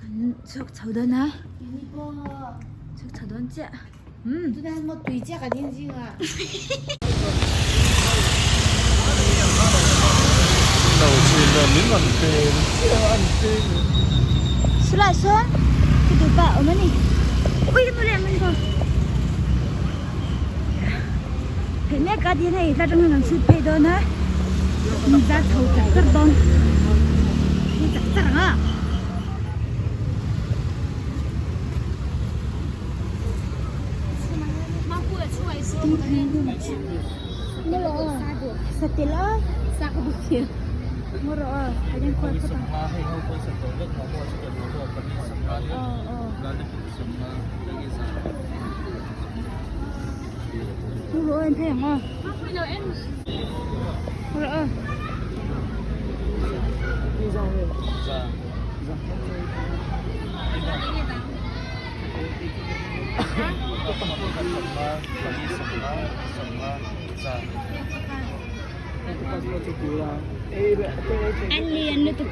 Kan chhuak chho dawn a chhuak chho dawn chiah umm. Silai sawn ka dupa a awm a ni ui ka nu leh min ko Theih mek a tin hei tla atang hian kan chhut phei dawn a in zar chho char char dawn phei char char ang a. An lian lutuk.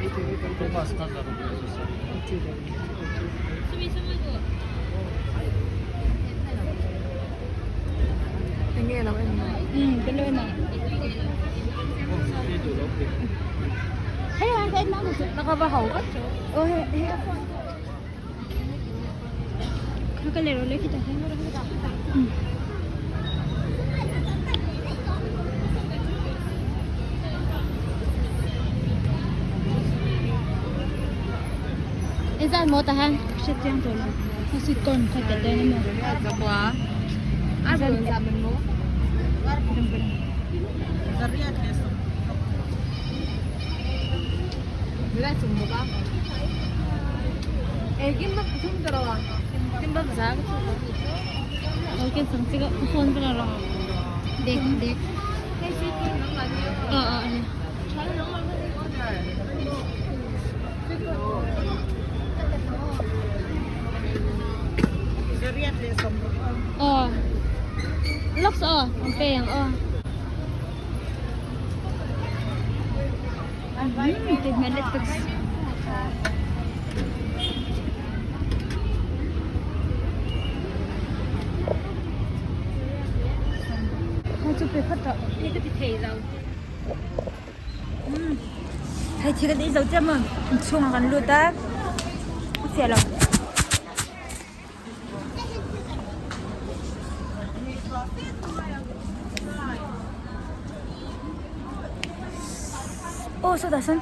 Hei thil kan ei zo chiah maw inchhungah kan lut a a fiah lo. Aw sawtah sawn.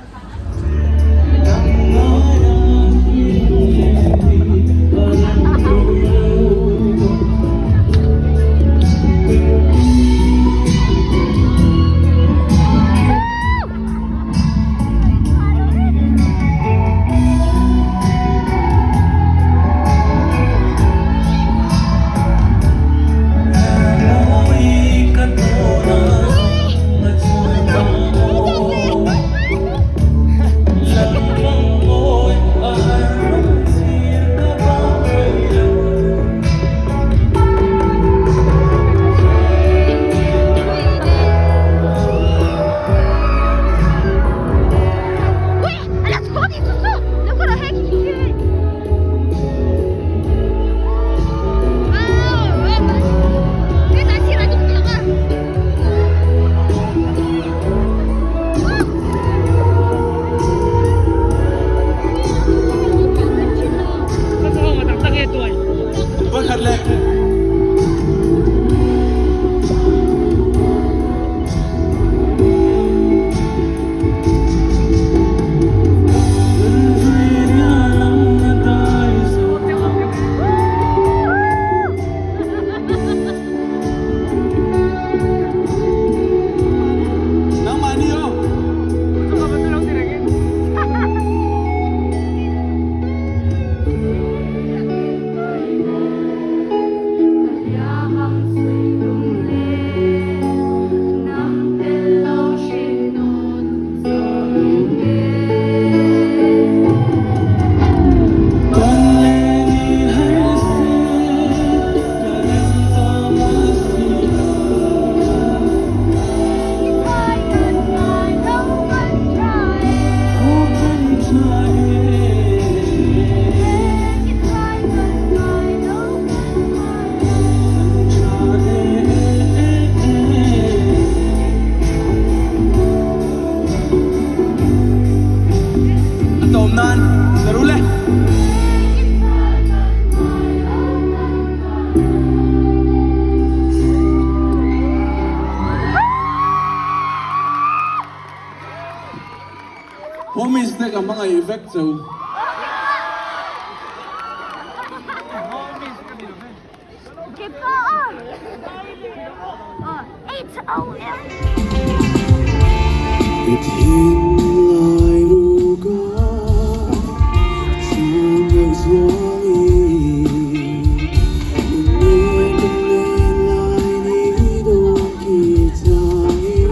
lawm nan la ru le. Homies te ka hmangaih vek cheu. I thinlai ruka chang zuali Min len lai ni dawm ki changin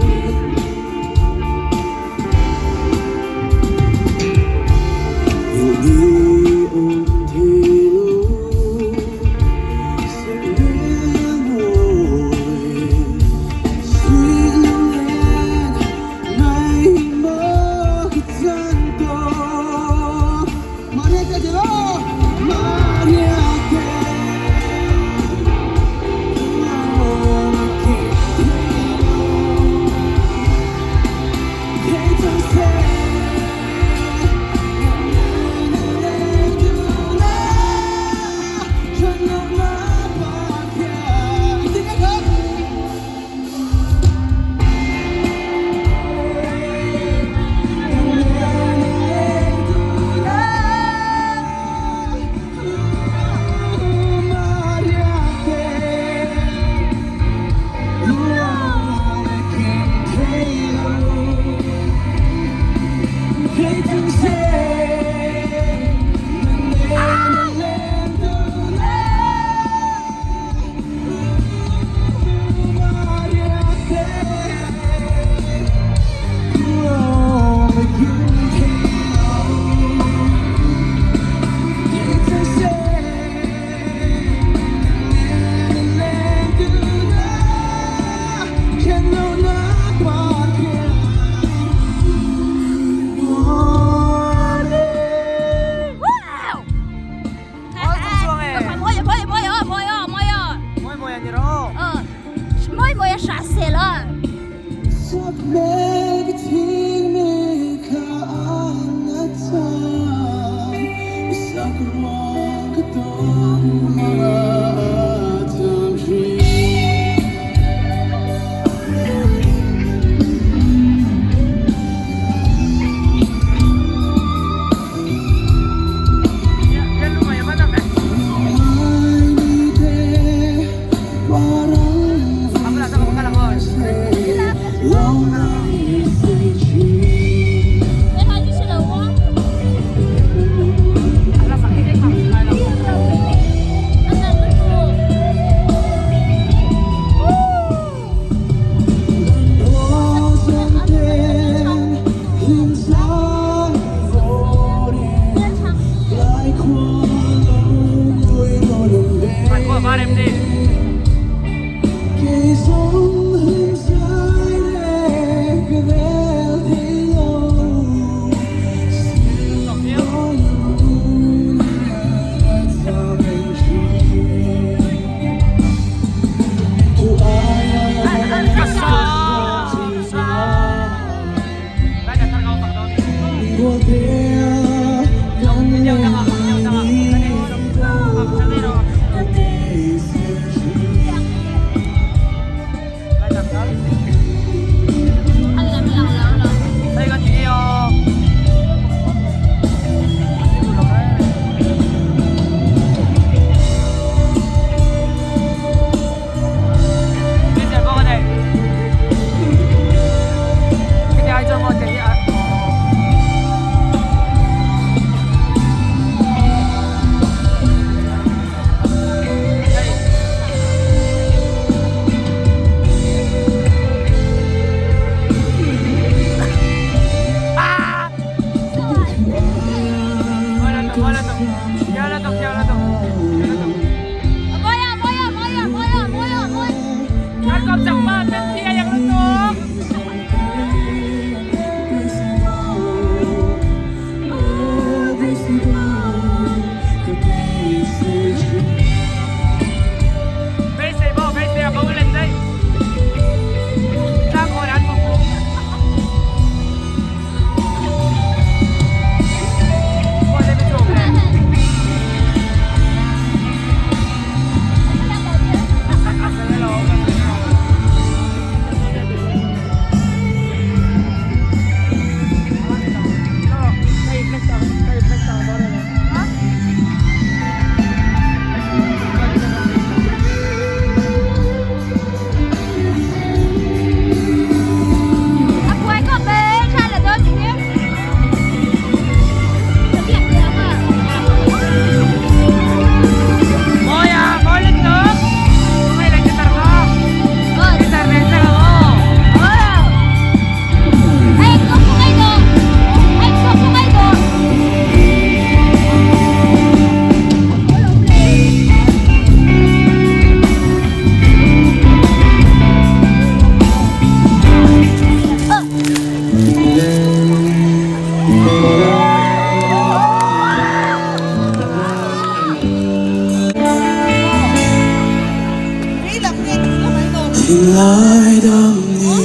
Thinlai dam ni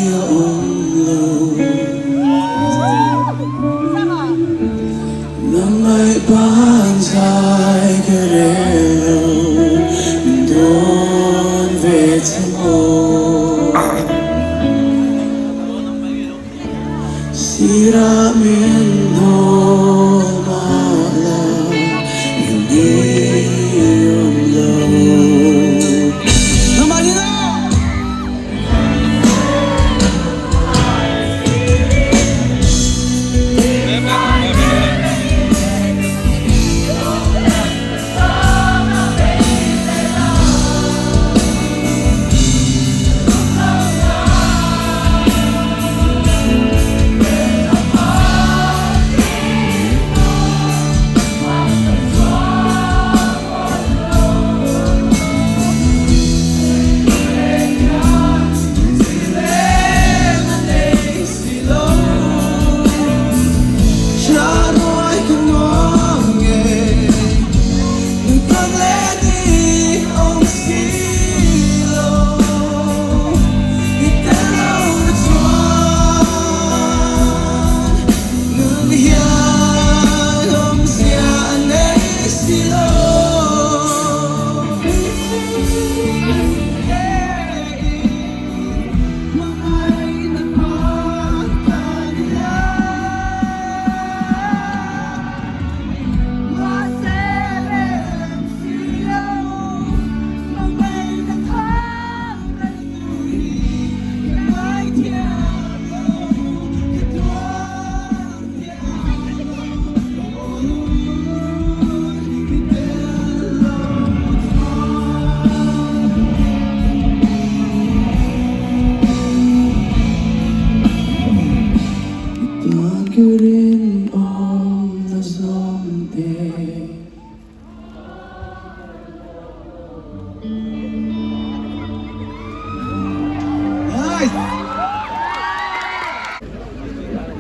a awm lo. Nangmah ban zai ka rel lo, min dawn ve che maw. Sirah min hnawl mah la, min ni awm lo. Nangmah ni lo!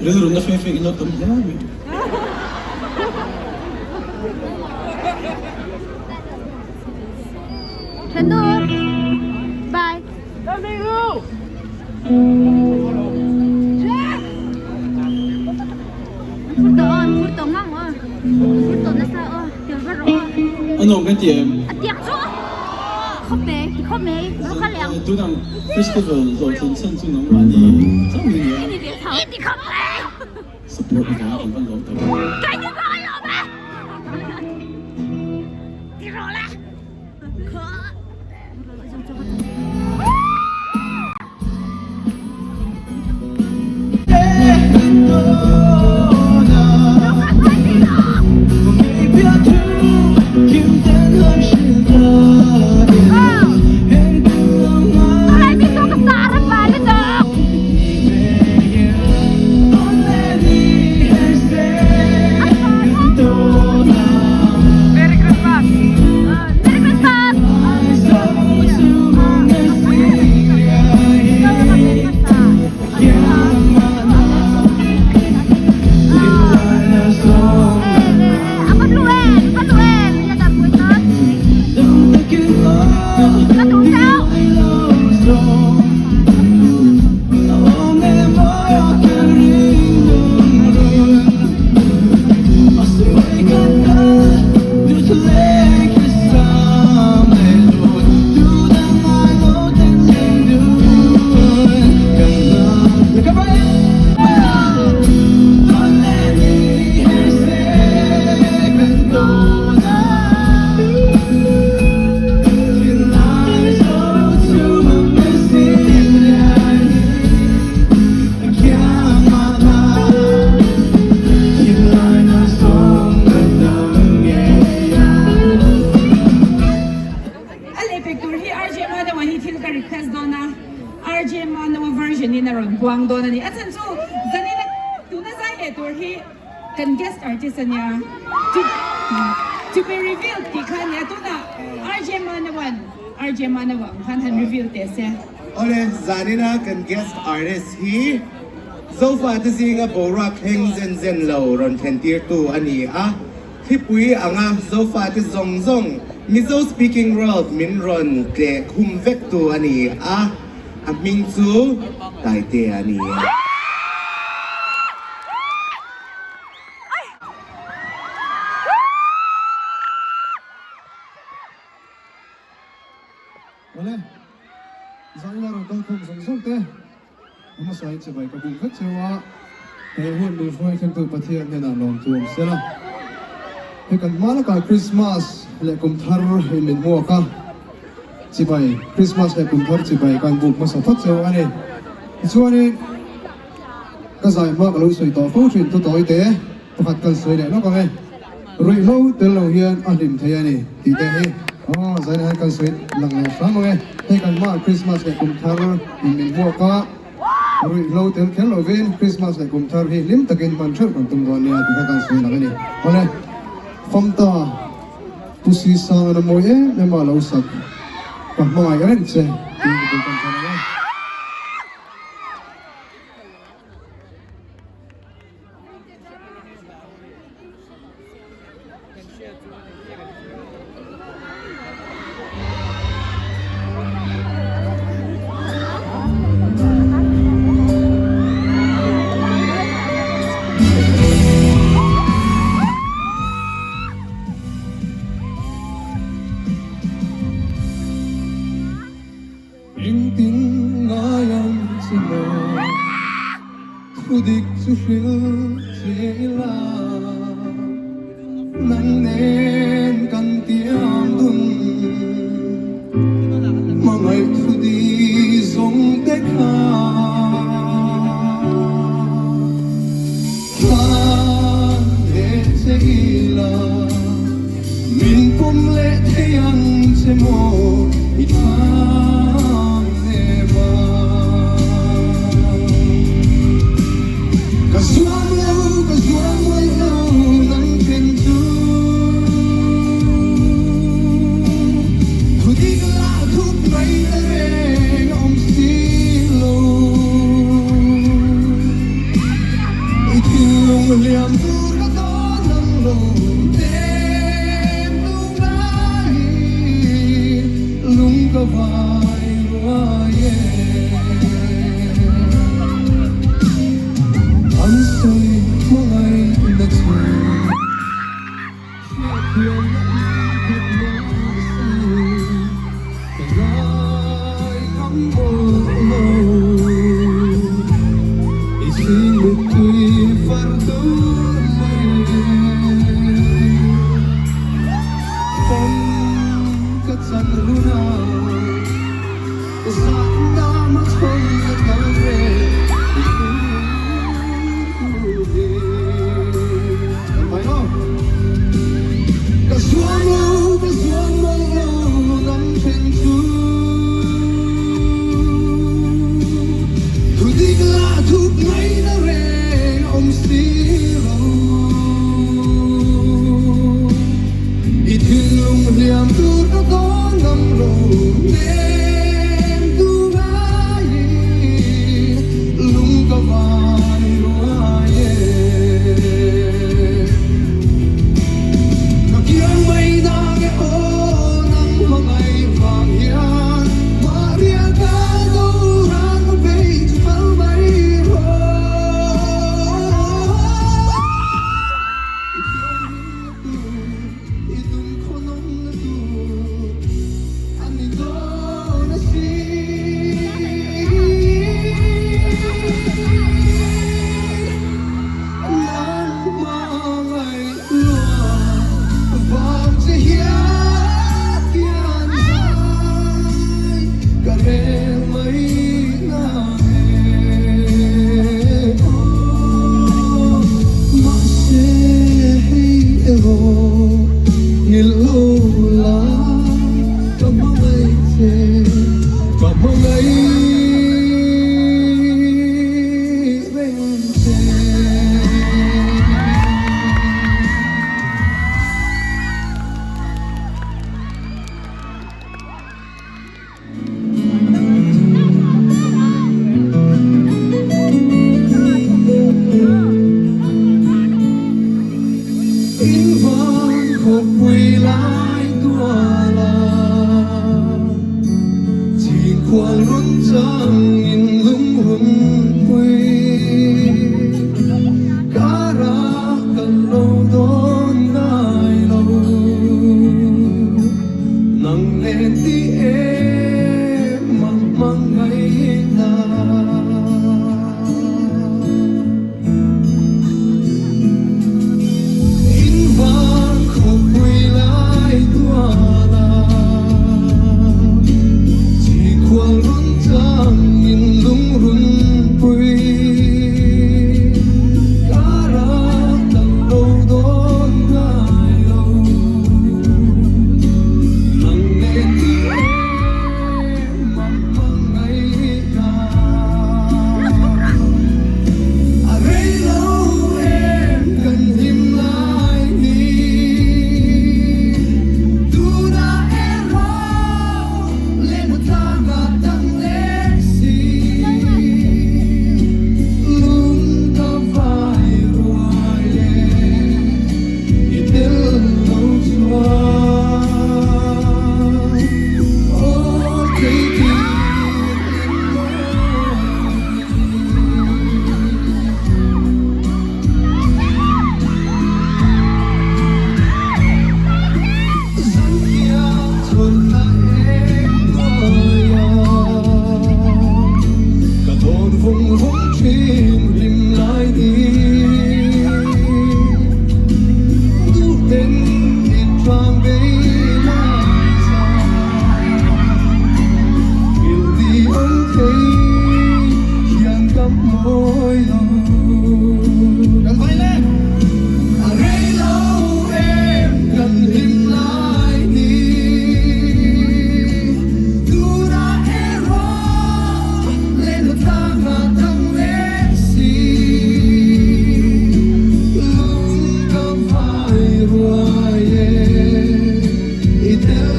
Rilru na fe fe i lo tam hle mai. Thanu bye. A nuam kan ti em? Tunang festival hlawhtlin chhan chu nangmah ni chauh hi nia. Support avanga kan van lawm tak. Merry Christmas! Merry Christmas! A lehpek tur hi RJ Manawa hi thil ka request dawn a, RJ Manawa version in a rawn buang dawn a ni. A chhan chu zanin a tuna zai leh tur hi kan guest artist a nia. To to be revealed tih kha a nia. Tunah RJ Manawan RJ Manawa ang khan han reveal teh se. Awle, zanina kan guest artist hi Zofa te zinga boruak thleng zen zen lo rawn thlen tirtu a ni a. Thlipui anga Zofa te zawng zawng. Mizo speaking world min rawn tleh khum vek tu a ni a, a hming chu Taitea a ni e. Awle, zaila rawn kal khawm zawng zawng te, a hmasa in chibai ka buk vek cheu a, he hun min hruai thlengtu Pathian hnenah lawm thu awm sela. He kan hma lakah Krismas leh kum thar in min hmuak a, chibai, Krismas leh kum thar chibai kan buk hmasa phawt cheu a ni. Tichuanin ka zai hma ka lo sawi tawh fo thin thu tawi te pakhat kan sawi leh lawk ang e. Ruihhlo tel lo hian a hlim thei a ni tih te hi aw zaina hian kan sawi lang leh hram ang e. Hei kan hmaah Krismas leh kum thar in min hmuak a, ruihhlo tel kher lovin Krismas leh kum thar hi hlim takin hman theuh kan tum dawn nia tih kha kan sawi lang a ni. Awle, Famta Pu Sisang an a mawi em em a lo sak ka hmangaih reng che tiin ka bul tan tan ang e. Engtin ngai ang che maw? Thu dik chu hrilh che ila, nang nen kan tiam dun. Hmangaih thu di zawng te kha hlan leh che ila. Min pawm leh thei ang che maw i thlang em a? Ka zuam lo, ka zuam mai lo nang then chu. Thu dik lah thup mai ta reng a awm si lo. I thinlung hliam tur ka dawn ang lo nem tu ngai lung ka vai ruai e. An sawi hmangaihna chu hriatthiamna in khat mahse ka ngaiham mawlh lo. I chhing mittui far tur leh fam ka chan hun a zahna hmachhawn ka tal ve i thu hi kan vai lo. Ka zuam lo, ka zuam mawlh lo nang then chu. Thu dik lah thup mai na reng awm si lo. I thinlung hliam tur ka dawn ngam lo nem tu ngai lung ka vai ruai e. Ka kiang mai na nge aw nang hmangaih vang hian Maria ka do ran ka bei chu phal mai rawh. I thianghlim na tur, i dun khawnawm na tur a ni dawn a si. In van khawpui lai tual. tuala Chhingkhual run changin lungrun pui Kara kan lo dawn ngai lo Nang nen ti em mang mang ngaihna. In vang khawpui lai tuala Chhingkhual run changin lungrun pui Kara kan lo dawn ngai lo Nang nen ti em mang mang ngaihna. A rei lo em kan hlim lai ni Tunah erawh lehna tlangah dang leh si Lung ka vai ruai e i tel lo chuan Aw thei tir in mawi. Ka tawn vung vung thin hlim lai ni Duh ten i tlang bei lai za Hrilh ni awm thei hian ka mawi lo. Kan vai le! A rei lo em kan hlim lai ni Tunah erawh lehna tlanga dang leh si Lung ka vai ruai e i tel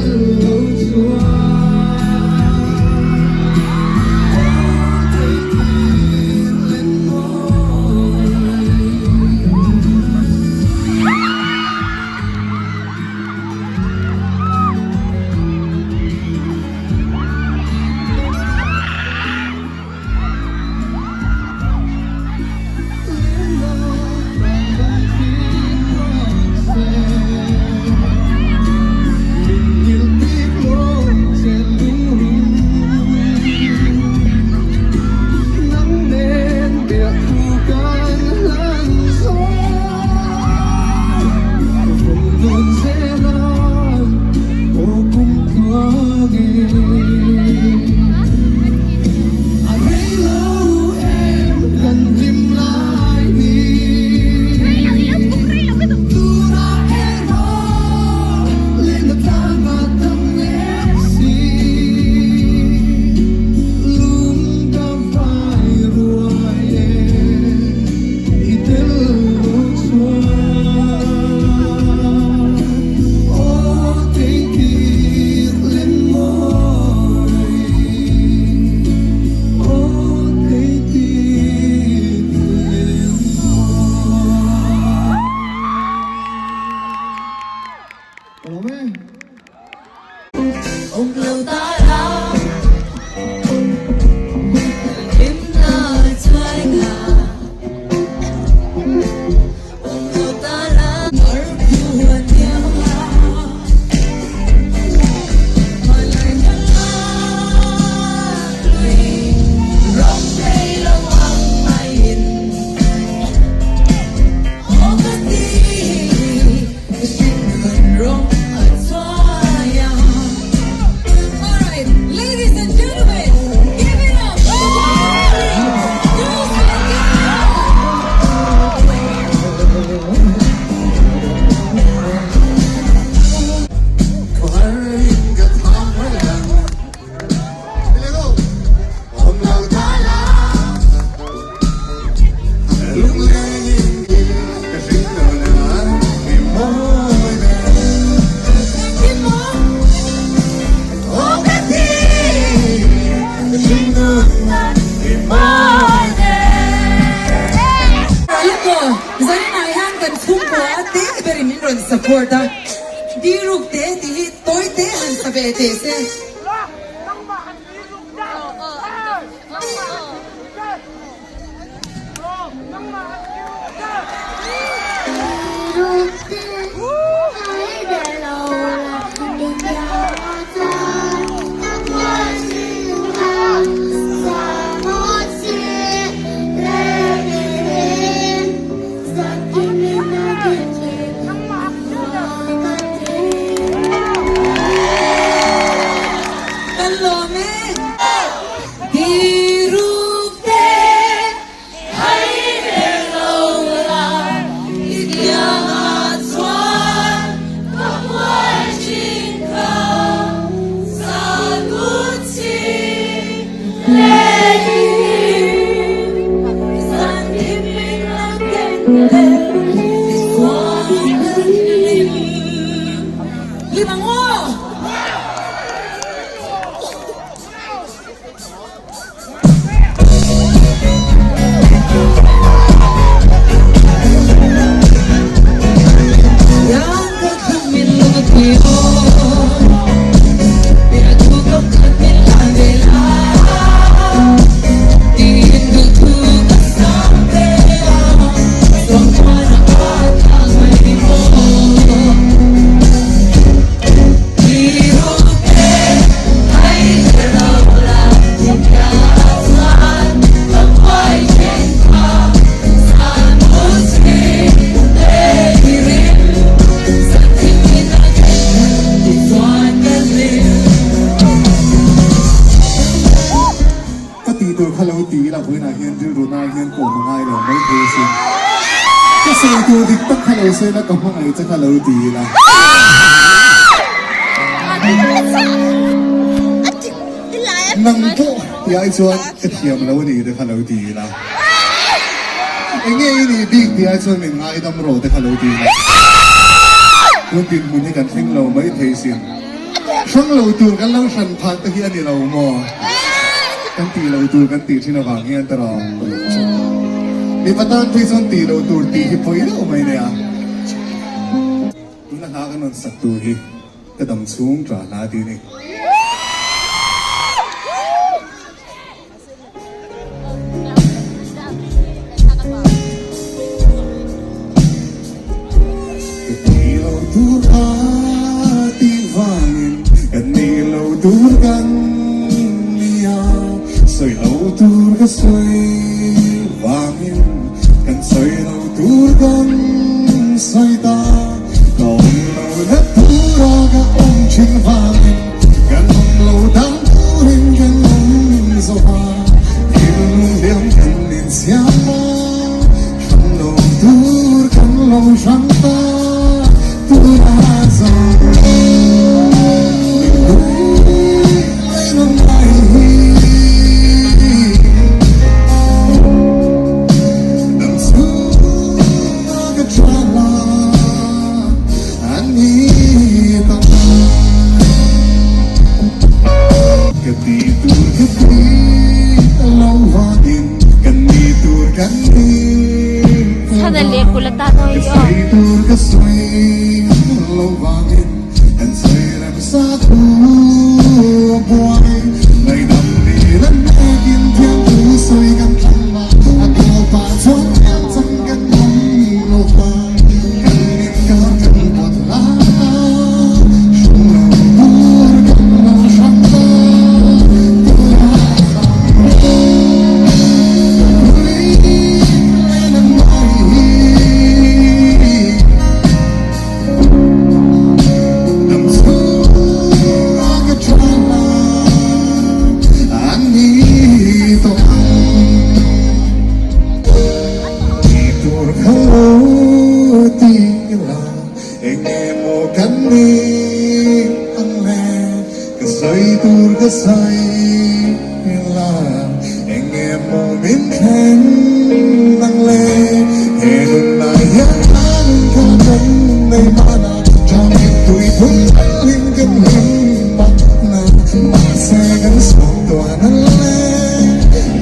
lo chuan Aw thei tir len mawi. A rei lo em kan hlim lai ni Tunah erawh lehna tlanga dang leh si Lung ka vai ruai e i tel lo chuan Aw thei tir len mawi. Zaninah hian kan chhungkua a te berin min rawn support a. Diruk te tih hi tawi te han sa ve teh se. Kan lawm e. Diruk te hai ber lo la i kiangah chuan ka buai thin kha zan ut ching leh i hlim zan thim min lo ken tel tichuan ka hlim hlim ang aw. Ka tih tur kha lo ti ila vawiinah hian rilru na hian ka awm a ngai lo mai thei asin. Ka sawi tur dik tak kha lo sawi ila ka hmangaih che kha lo ti ila. Nang pawh tih ai chuan ka thiam lo a ni te kha lo ti ila. Eng nge i nih bik tih ai chuan min ngaidam rawh te kha lo ti ila. Tun dinhmun hi kan thleng lo mai thei sin. Hrang lo tur kan lo hran phah te hi a ni lo maw? Kan tih lo tur kan tih thin avang hian ta rawh. Mipa tan phei chuan tih lo tur tih hi pawi deuh mai nia. Tuna hla kan rawn sak tur hi ka dam chhung tah hla tih a ni. Ka ti lo tur kha tih vangin ka ni lo tur kan nia, sawi lo tur ka sawi vangin kan sawi lo tur kan sawi ta, ka awm lo na tura ka awm thin vangin kan awm lo dang turin kan awm zo a, thil lung liam kan insiam a, hrang lo tur kan lo hrang ta tura zawng min hlui lei ngai hi. Dam chhunga ka tha la a ni ta. Ka ti tur ka ti lo vangin kan ni tur kan ni Sana le kula ta ka sawi tur ka sawi lo vangin kan sawi rem sa thu a buai ngaihdam ni lan ekin thiam thu sawi kan thlang a a tawpah chuan thiam chang kan awm lo va kan inkar kan pawt lai a hrang lo tur kan lo hrang ta tura hlui len an ngai hi. Dam chhunga ka tha la an ni tawh ang. Tih tur kha lo ti la eng emaw kan ni ang le ka sawi tur ka sawi la eng emaw min thlen ang le he nunah hian an kha kan nei mahna tangin tui phun thalin kan hlim mahna mahse kan sawm tuan ang le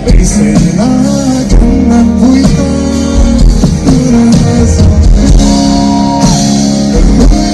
beiseina kan nganpui ta tura zawng ka hlui.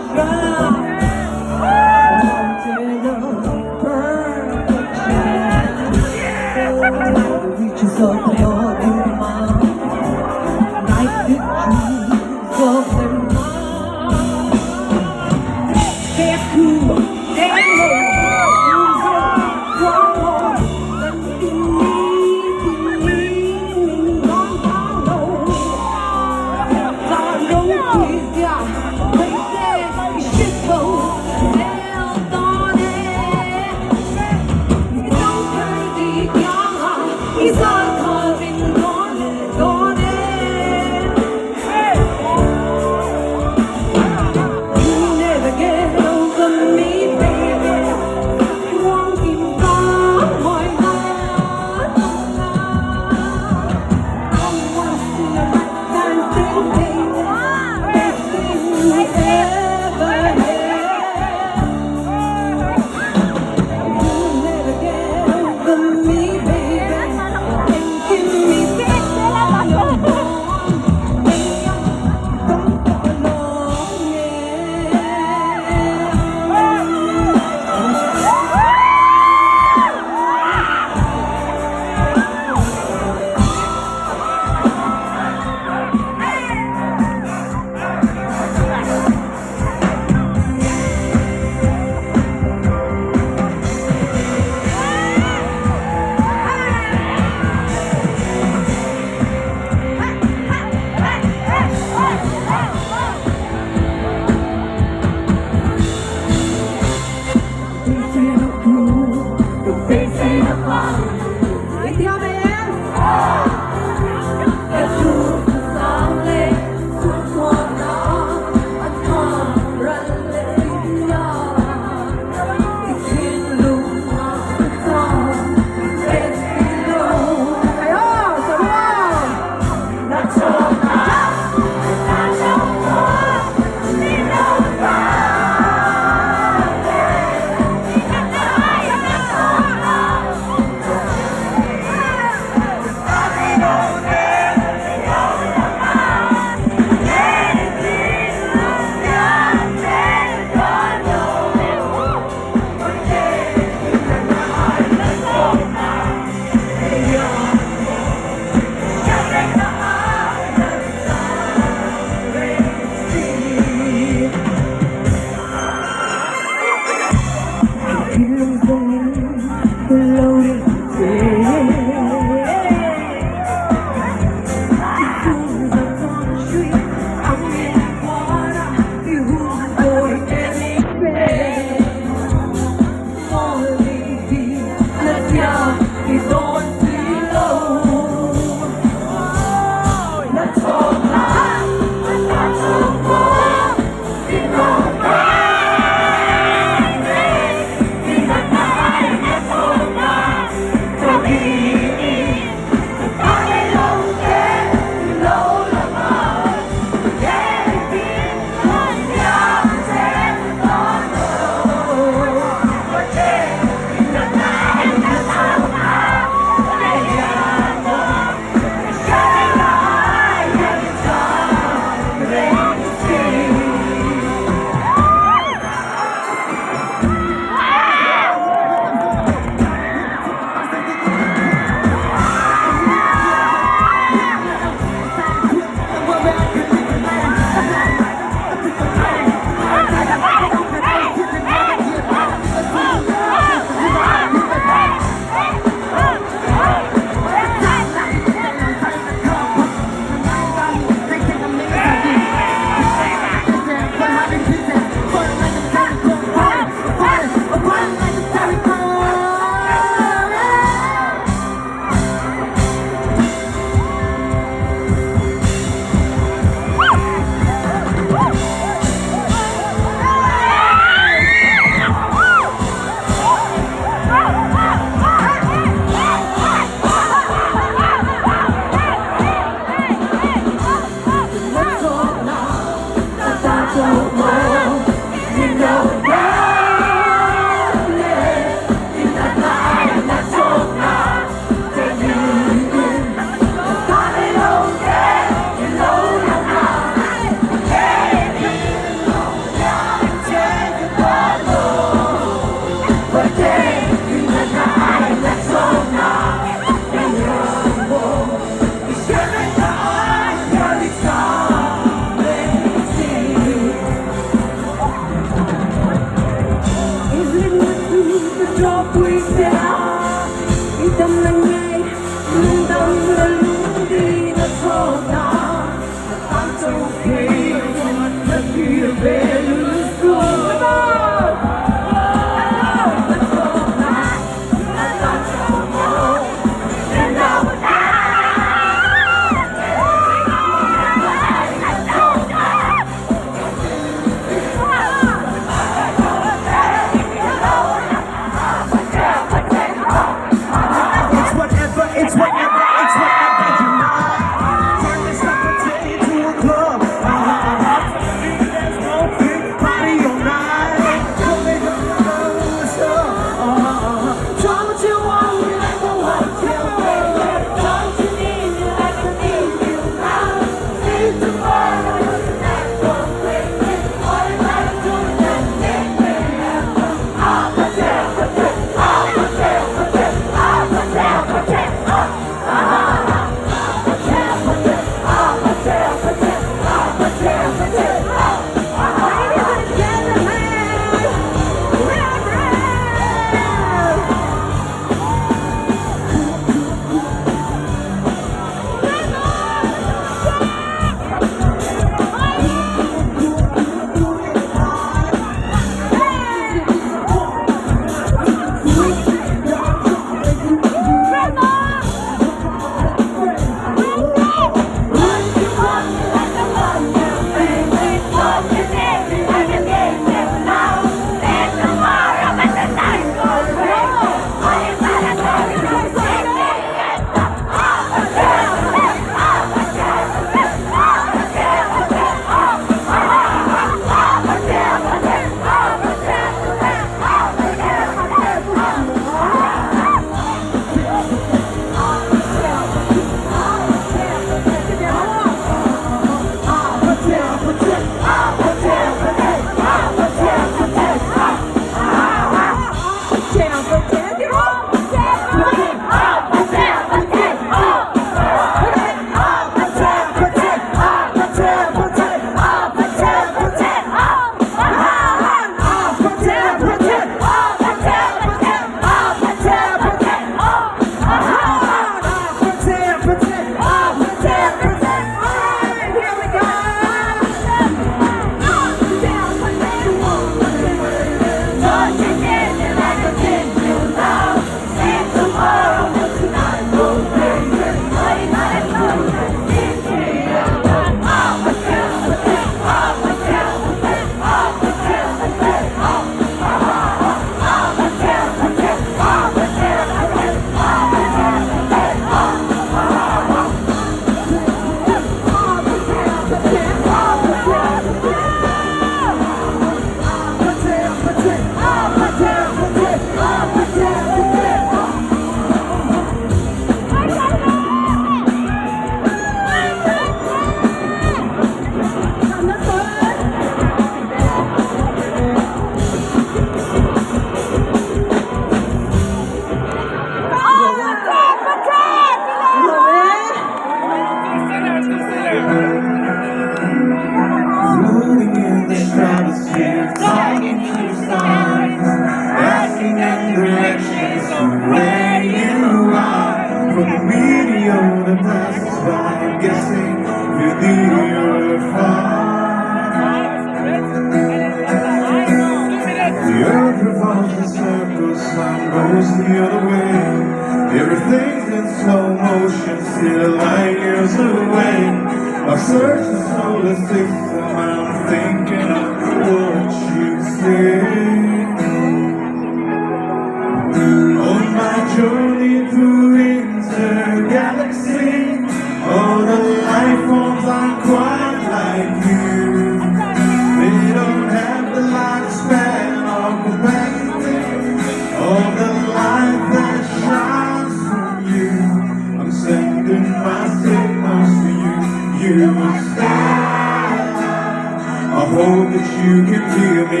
that you can hear me.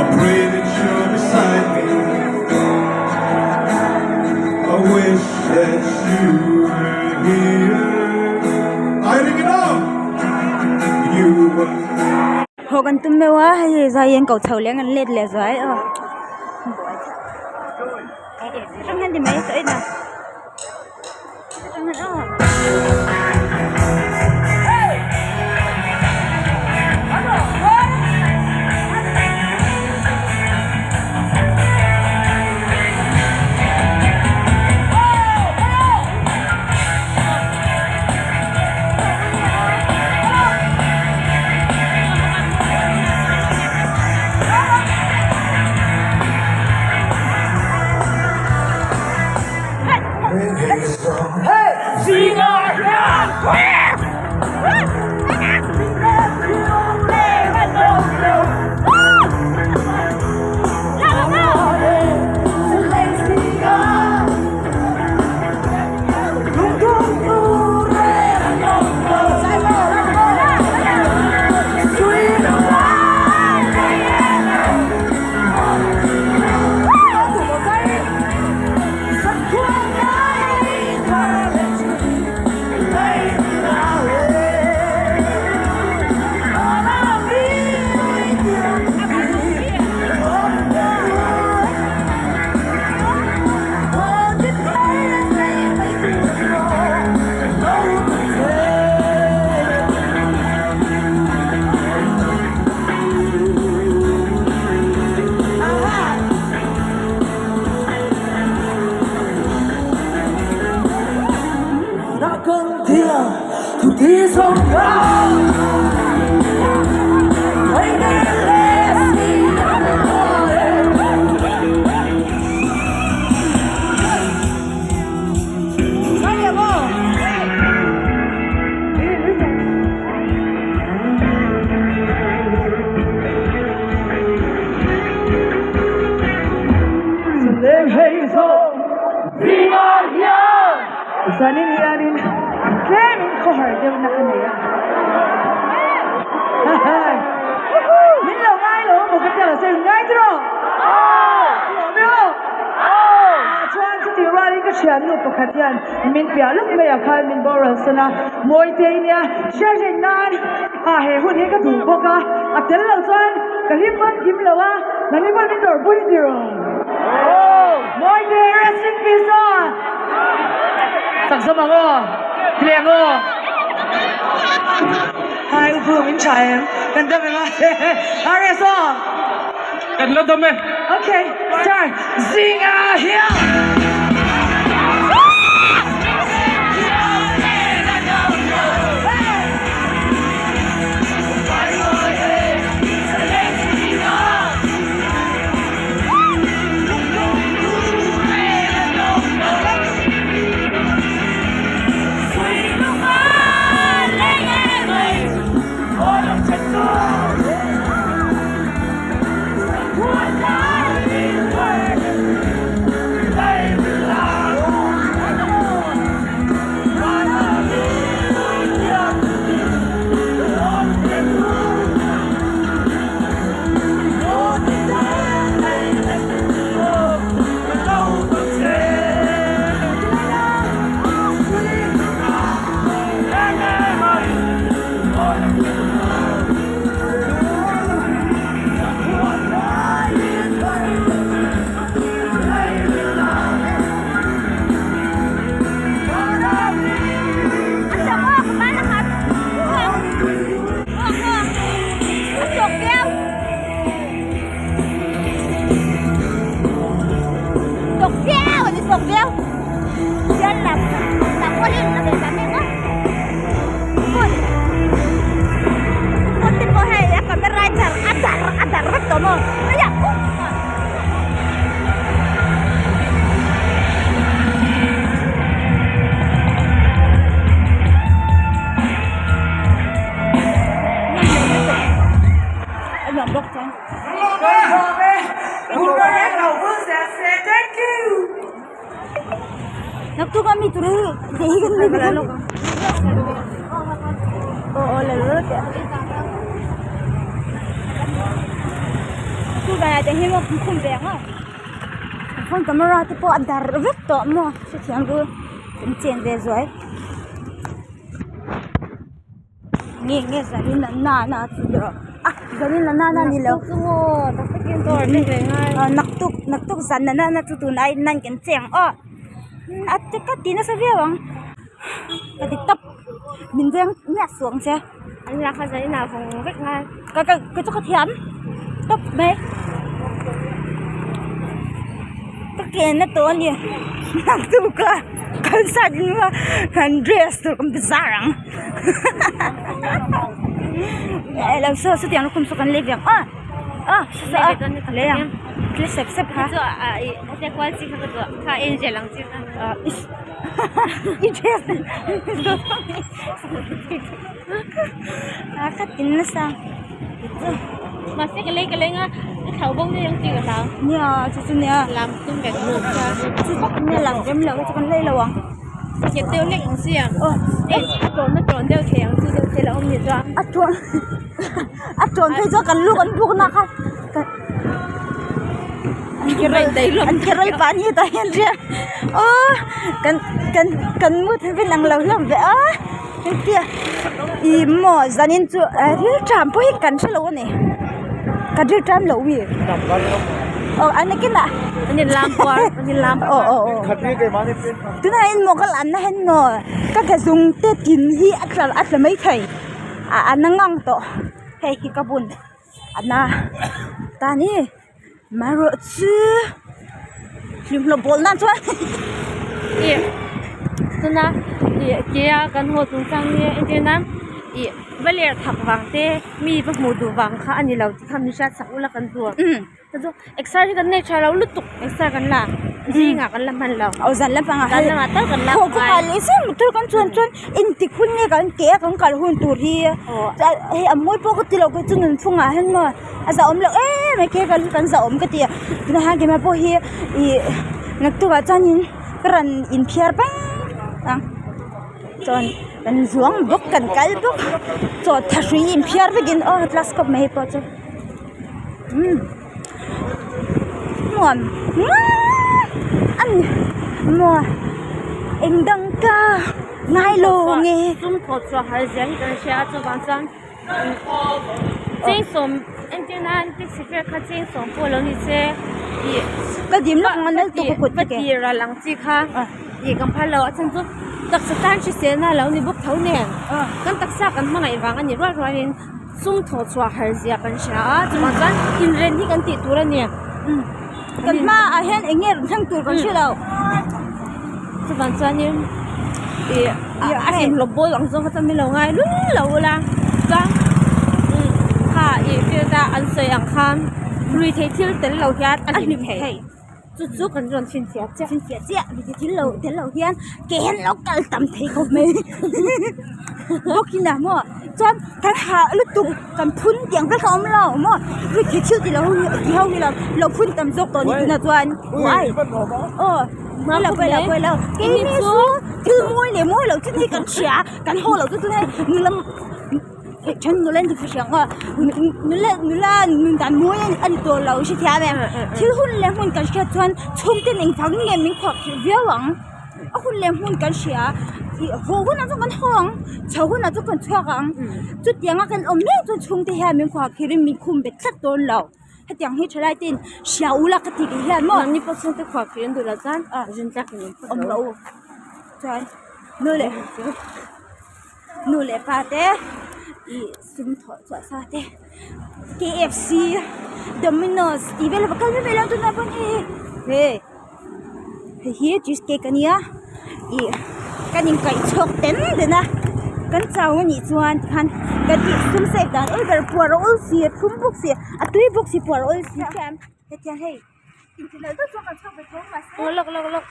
I pray that you're beside me. I wish that you were here. I ring it up. You were. Haw kan tum meuh a hei zai an ko chho leh ang an let leh zuai aw atang hian ti mai tawh in a atang hian aw. Zanin hianin tlemin khawhar deuhna ka nei a. Min lo ngai lo maw ka tia se ngai chu rawh. Lawm e aw. Chuan chutih rualin ka thiannu pakhat hian min piah lawk mai ah khan min boral san a. Mawite i nia hriat nan a he hun hi ka duh bawk a. A tel lo chuan ka hlim pawn kim lo a, nangni pawn min dawrpui ni rawh. Mawite rest in peace aw. Chak zawm ang aw, hleng aw. Hi u Phu min tha em? Kan dam em a? RS aw. Kan la dam e. Okay, start. Zinga hian. Naktuk a mi tur hi tih hi kan ni vek a. Aw aw la rawt teh. Chu vanah te hian kan khum ve ang a. Phone camera te pawh a dar vek tawh maw hrethiam ru kan chen ve zuai. Nge nge zanin a na na chu rawh a zanin a na na ni lo naktuk naktuk zan a na na chu tun ai nan kan cheng aw a te ka ti nasa viau ang ka ti tawp min veng miah suh ang che an la kha zanin ah vawng vek ngai ka ka ka chu ka thiam tawp mai ka ke na tawh a ni naktuk a concert kan dress tur kan bazar ang. Lo saw sawtiang lukhum saw kan lei ve ang aw aw saw saw a lei ang thil sep sep kha i dress a ka tin nasa mahse ka lei ka leng a ka thau bo daih ang tih ka hlau nia chu chu nia lam tum ve ka hmu chu nia lam rem lo chu kan lei lo ang. Nghet deuh hlek ang chi ang hei a tawn a tawn deuh thei ang chi deuh te la awm ni chuan a tawn a tawn phei chuan kan lu kan buk na kha an ke rei an ke rei pah ni tah hian riak aw kan kan kan mu thei vel ang lo hlawm ve a engtia ih maw zanin chu ril ṭam pawh hi kan hrelo a ni ka ril ṭam loh wi aw a nakinah an in lam puar an in lam puar aw aw aw. Tunah hian maw ka lanna hian maw ka ke zung te tin hi a tla a tla mai thei a a na ngang tawh hei hi ka bun a na ta ni marawh chu hlimhlawp bawl nan chuan ih tuna ih ke a kan haw chung chang hi entir nan ih va ler thak vang te mi va hmuh duh vang kha a ni lo tih kha min hriat sak ula kan duh. Chu chu exer hi kan nei tha lo lutuk exer kan la zingah kan la hman lo aw zan lampangah zan lamah tal kan la haw ka kal leh zel motor kan chuan chuan engtik hun nge kan ke a kan kal hun tur hi hei a mawi pawh ka ti lo kei chu nunphungah hian maw a zahawm loh em mai ke kal hi kan zahawm ka ti a tunah hian keimah pawh hi ih naktukah chuanin ka rawn inphiar peng ang chuan kan zuang bawk kan kal bawk chaw thahrui inphiar vekin aw class khawp mai hei pawh chu. Nuam a ni maw eng dang ka ngai lo nge. Sum thawh chhuah har zia hi kan hria a chuvang chuan cheng sawm entir nan taxi fare kha cheng sawm pawh lo ni se ih Ka dim lawk ang a nal tuk a kut va tir ral ang chi kha ih kan phal lo a chhan chu taksa tan hriselna a lo ni bawk tho nen kan taksa kan hmangaih vang a ni rual rualin. Sum thawh chhuah har zia kan hria a chuvang chuan inren hi kan tih tur a ni. Kan hmaah hian eng nge rawn thleng tur kan hre lo. Chuvang chuanin ih a hlimhlawp bawl ang zawng kha chuan min lo ngai lul lo ula chuan kha ih field a an sawi ang khan ruihtheih thil tel lo hian a hlim theih. Chu chu kan rawn chhinchhiah chiah. Chhinchhiah chiah mi thil lo tel lo hian ke hian lo kal tam thei khawp mai bawkin ah maw chuan kan hah lutuk kan phun tiang vek a awm lo maw ri thil thil ti lo ho hi ti ho hi lo lo phun tam zawk tawh ni tuna chuan uai aw pawi lo pawi lo pawi lo keini chu thil mawi leh mawi lo chu ni kan hria kan haw lo chu tunah hian Then nula an ti hriang a nula nula nun dan mawi a ni tawh lo hrethiam em thil hun leh hmun kan hriat chuan chhungte eng vang nge min khuap theih viau ang a hun leh hmun kan hria ih haw hunah chuan kan haw ang chho hunah chuan kan chhuak ang chutianga kan awm mek chuan chhungte hian min khuap khir in min khum bet tlat dawn lo hetiang hi thalai ten hria ula ka ti tih hian maw mahni pawh chhungte khuap khir an duh loh chuan rin tlak in awm rawh u chuan nu leh. Nu leh pa te ih sum thawh chhuah sa te KFC Domino's tih vel a va kal mai mai lo tunah pawh hei hei hei hi cheese cake a nia ih kan inkaih chhuak ten den a kan chau a nih chuan tikhan kan ih sum save dan awl ber puar a awl si a thlum bawk si a tui bawk si puar a awl si hetiang hei inti nalh deuh chuan kan chhuak ve tho mahse. Lawk lawk lawk.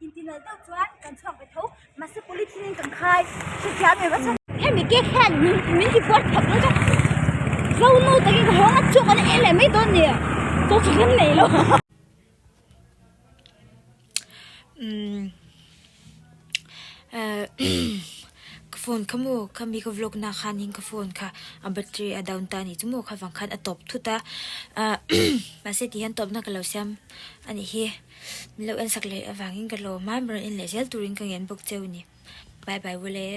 Intinalh deuh chuan kan chhuak ve tho mahse polythene in kan khai hrethiam em a chhan hemi cake hian min min ti puar thap lo chuan zo nu takin ka hawng a chhuak an en leh mai dawn nia chaw chu kan nei lo. Umm. Ehh ka phone kha maw khami ka vlog na khanin ka phone kha a battery a down ta a nih chu maw kha vang khan a tawp thut a ahh mahse ti hian tawpna ka lo siam a nih hi min lo en sak leh avangin ka lawm a min rawn en leh zel turin ka ngen bawk cheu a ni bye bye ule.